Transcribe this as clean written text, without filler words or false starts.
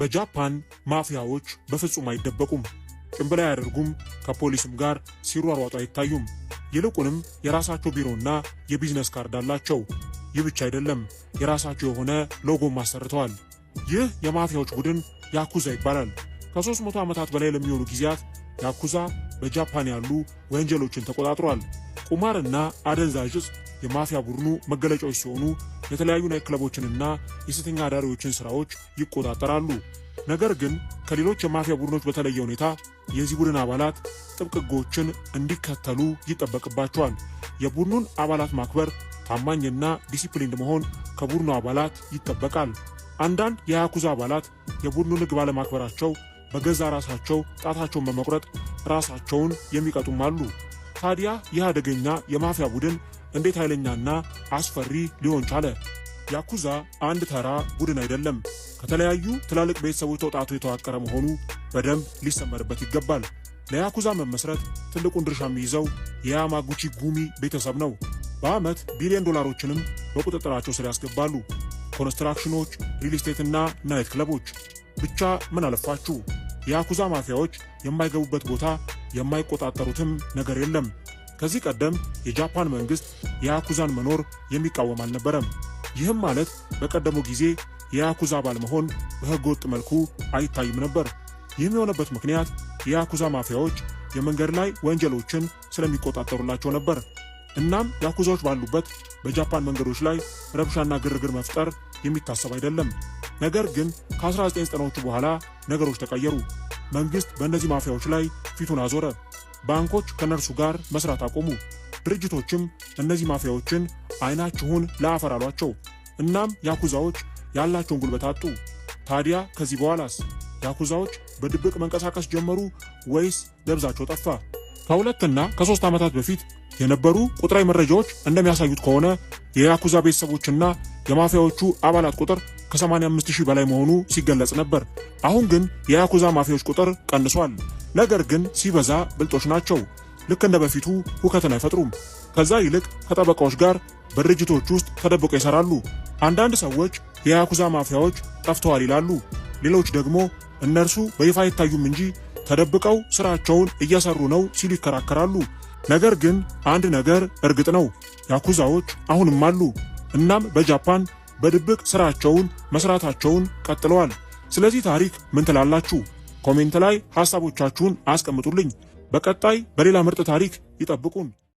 በጃፓን ማፊያዎች በፍጹም አይደበቁም፣ ጭንብል አያደርጉም፣ ከፖሊስም ጋር ሲሯሯጡ አይታዩም። ይልቁንም የራሳቸው ቢሮና የ business card አላቸው። ይህ ብቻ አይደለም፣ የራሳቸው የሆነ ሎጎም አሰርተዋል። ይህ የማፊያዎች ቡድን ያኩዛ ይባላል። ከ300 ዓመታት በላይ ለሚሆኑ ጊዜያት ያኩዛ በጃፓን ያሉ ወንጀሎችን ተቆጣጥሯል። ቁማርና አደንዛዥ እጽ የማፊያ ቡድኑ መገለጫዎች ሲሆኑ የተለያዩ night ክለቦችንና የሴተኛ አዳሪዎችን ስራዎች ይቆጣጠራሉ። ነገር ግን ከሌሎች የማፊያ ቡድኖች በተለየ ሁኔታ የዚህ ቡድን አባላት ጥብቅ ሕጎችን እንዲከተሉ ይጠበቅባቸዋል። የቡድኑን አባላት ማክበር፣ ታማኝና disciplined መሆን ከቡድኑ አባላት ይጠበቃል። አንዳንድ የያኩዛ አባላት የቡድኑን ሕግ ባለማክበራቸው በገዛ ራሳቸው ጣታቸውን በመቁረጥ ራሳቸውን የሚቀጡም አሉ። ታዲያ ይህ አደገኛ የማፊያ ቡድን እንዴት ኃይለኛና አስፈሪ ሊሆን ቻለ? ያኩዛ አንድ ተራ ቡድን አይደለም። ከተለያዩ ትላልቅ ቤተሰቦች ተውጣቶ የተዋቀረ መሆኑ በደንብ ሊሰመርበት ይገባል። ለያኩዛ መመስረት ትልቁን ድርሻ የሚይዘው የያማጉቺ ጉሚ ቤተሰብ ነው። በዓመት ቢሊዮን ዶላሮችንም በቁጥጥራቸው ስር ያስገባሉ። ኮንስትራክሽኖች፣ real estate ና night ክለቦች። ብቻ ምን አለፋችሁ የያኩዛ ማፊያዎች የማይገቡበት ቦታ፣ የማይቆጣጠሩትም ነገር የለም። ከዚህ ቀደም የጃፓን መንግስት የያኩዛን መኖር የሚቃወም አልነበረም። ይህም ማለት በቀደመው ጊዜ የያኩዛ አባል መሆን በሕገ ወጥ መልኩ አይታይም ነበር። ይህም የሆነበት ምክንያት የያኩዛ ማፊያዎች የመንገድ ላይ ወንጀሎችን ስለሚቆጣጠሩላቸው ነበር። እናም ያኩዛዎች ባሉበት በጃፓን መንገዶች ላይ ረብሻና ግርግር መፍጠር የሚታሰብ አይደለም። ነገር ግን ከ1990ዎቹ በኋላ ነገሮች ተቀየሩ። መንግስት በእነዚህ ማፊያዎች ላይ ፊቱን አዞረ። ባንኮች ከነርሱ ጋር መስራት አቆሙ። ድርጅቶችም እነዚህ ማፊያዎችን አይናችሁን ለአፈር አሏቸው። እናም ያኩዛዎች ያላቸውን ጉልበት አጡ። ታዲያ ከዚህ በኋላስ ያኩዛዎች በድብቅ መንቀሳቀስ ጀመሩ ወይስ ደብዛቸው ጠፋ? ከ2ና ከ3 ዓመታት በፊት የነበሩ ቁጥራዊ መረጃዎች እንደሚያሳዩት ከሆነ የያኩዛ ቤተሰቦችና የማፊያዎቹ አባላት ቁጥር ከ85 ሺህ በላይ መሆኑ ሲገለጽ ነበር። አሁን ግን የያኩዛ ማፊያዎች ቁጥር ቀንሷል። ነገር ግን ሲበዛ ብልጦች ናቸው። ልክ እንደ በፊቱ ሁከትን አይፈጥሩም። ከዛ ይልቅ ከጠበቃዎች ጋር በድርጅቶች ውስጥ ተደብቀው ይሰራሉ። አንዳንድ ሰዎች የያኩዛ ማፊያዎች ጠፍተዋል ይላሉ። ሌሎች ደግሞ እነርሱ በይፋ አይታዩም እንጂ ተደብቀው ስራቸውን እየሰሩ ነው ሲሉ ይከራከራሉ። ነገር ግን አንድ ነገር እርግጥ ነው፣ ያኩዛዎች አሁንም አሉ። እናም በጃፓን በድብቅ ስራቸውን መስራታቸውን ቀጥለዋል። ስለዚህ ታሪክ ምን ትላላችሁ? Comment ላይ ሐሳቦቻችሁን አስቀምጡልኝ። በቀጣይ በሌላ ምርጥ ታሪክ ይጠብቁን።